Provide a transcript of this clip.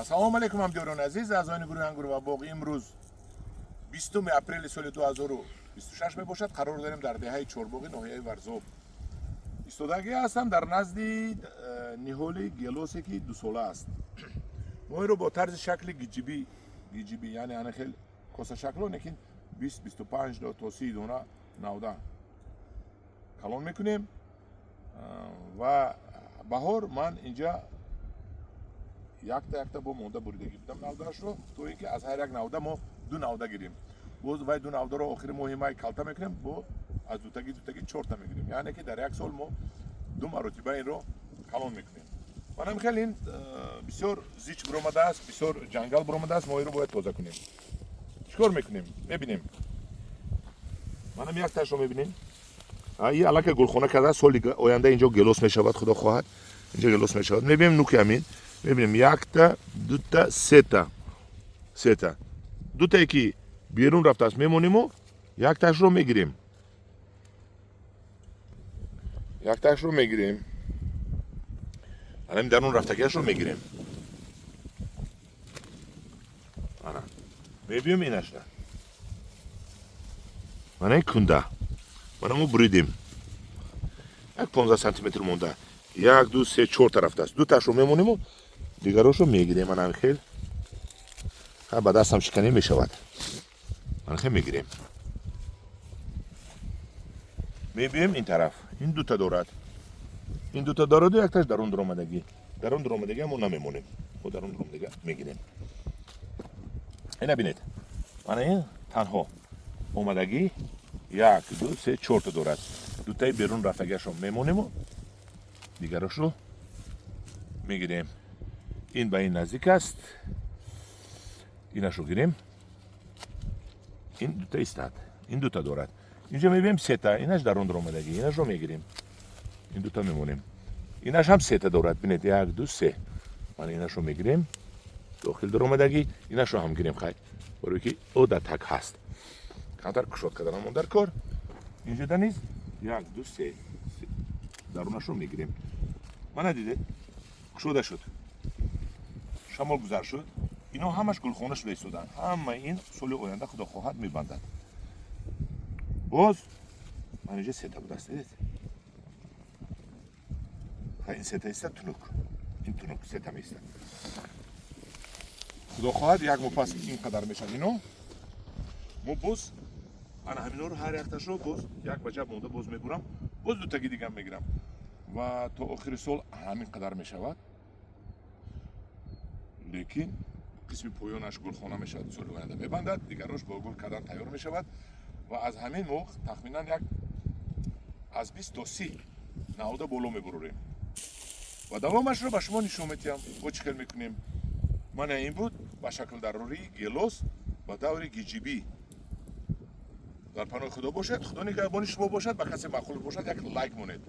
Ассалому алайкум, ҳамдиёрони азиз, аъзоёни гурӯҳи Ангур ва боғ. Имрӯз 20 апрели соли 2026 мебошад. Қарор дорем дар деҳаи Чорбоғи ноҳияи Варзоб. Истодагӣ ҳастам дар назди ниҳоли гелосе, ки дусола аст. Мо инро бо тарзи шакли гиҷибӣ, гиҷибӣ, яъне ана хел косашакло, лекин 20, 25 то 30 дона навда калон мекунем. Ва баҳор ман инҷа якта якта бо монда буридагӣ будам навдаашро, то ин ки аз ҳар як навда мо ду навда гирем. Боз вай ду навдаро охири моҳи май калта мекунем, бо аз дутагӣ дутагӣ чорта мегирем, яъне ки дар як сол мо ду маротиба инро калон мекунем. Манам хеле ин бисёр зич биромадааст, бисёр ҷангал биромадааст. Мо инро бояд тоза кунем. Чӣ кор мекунем? Мебинем, манам якташро мебинем. И аллакай гулхона карда, соли оянда инҷо гелос мешавад, худо хоҳад, инҷо гелос мешавад. Мебинем нуки ҳамин, мебинем: якта, дута, сета, сета. Дутае ки берун рафтааст, мемониму якташро мегирем, якташро мегирем, анами дарун рафтагиашро мегирем. Ана мебиём инашра, мана ин кунда, мана мо буридем, як 15 сантиметр монда, як, ду, се, чорта рафтааст. Дуташро мемониму дигарошро мегирем. Ана хел ба дастам шиканӣ мешавад. Ана хел мегирем, мебием ин тараф. Ин дута дорад, ин дута дораду якташ дарун дуромадагӣ. Дарун дуромадагӣ мо намемонем, мо дарун дуромадагӣ мегирем. Ина бинед, мана ин танҳо омадагӣ, як, ду, се, чорта дорад. Дутаи берун рафтагиашро мемонему дигарошро мегирем. Ин ба ин наздик аст, инашро гирем. Ин дута истад, ин дута дорад. Инҷо мебинем сета, инаш дарун дуромадагӣ, инашро мегирем, ин дута мемонем. Инаш ҳам сета дорад, бинед: як, ду, се. Мана инашро мегирем, дохил дуромадагӣ, инашро ҳам гирем. Хай, барое ки о дар так ҳаст, камтар кушод карданамон дар кор. Инҷода низ як, ду, се, дарунашро мегирем. Мана дидед, кушода шуд, шамол гузар шуд. Ино ҳамаш гулхона шуда истоданд. Ҳама ин соли оянда, худо хоҳад, мебандад. Боз ман инҷа сета будааст, дидед? Ин сета иста тунук, ин тунук сета меистад. Худо хоҳад, як моҳ пас ин қадар мешавад. Ино мо боз ана ҳаминҳоро ҳар якташро боз як ба ҷаб монда, боз мебурам, боз дутаги дигам мегирам ва то охири сол ҳамин қадар мешавад. Лекин қисми поёнаш гулхона мешавад, соли оянда мебандад, дигарош бо гул кардан тайёр мешавад. Ва аз ҳамин мо тахминан як аз 20 то 30 навда боло мебурорем ва давомашро ба шумо нишон медиҳам, бо чӣ хел мекунем. Мана ин буд ба шаклдарории гелос ба даври гиҷибӣ. Дар паноҳи худо бошед, худо нигаҳбони шумо бошад. Ба касе маъқул бошад, як лайк монед.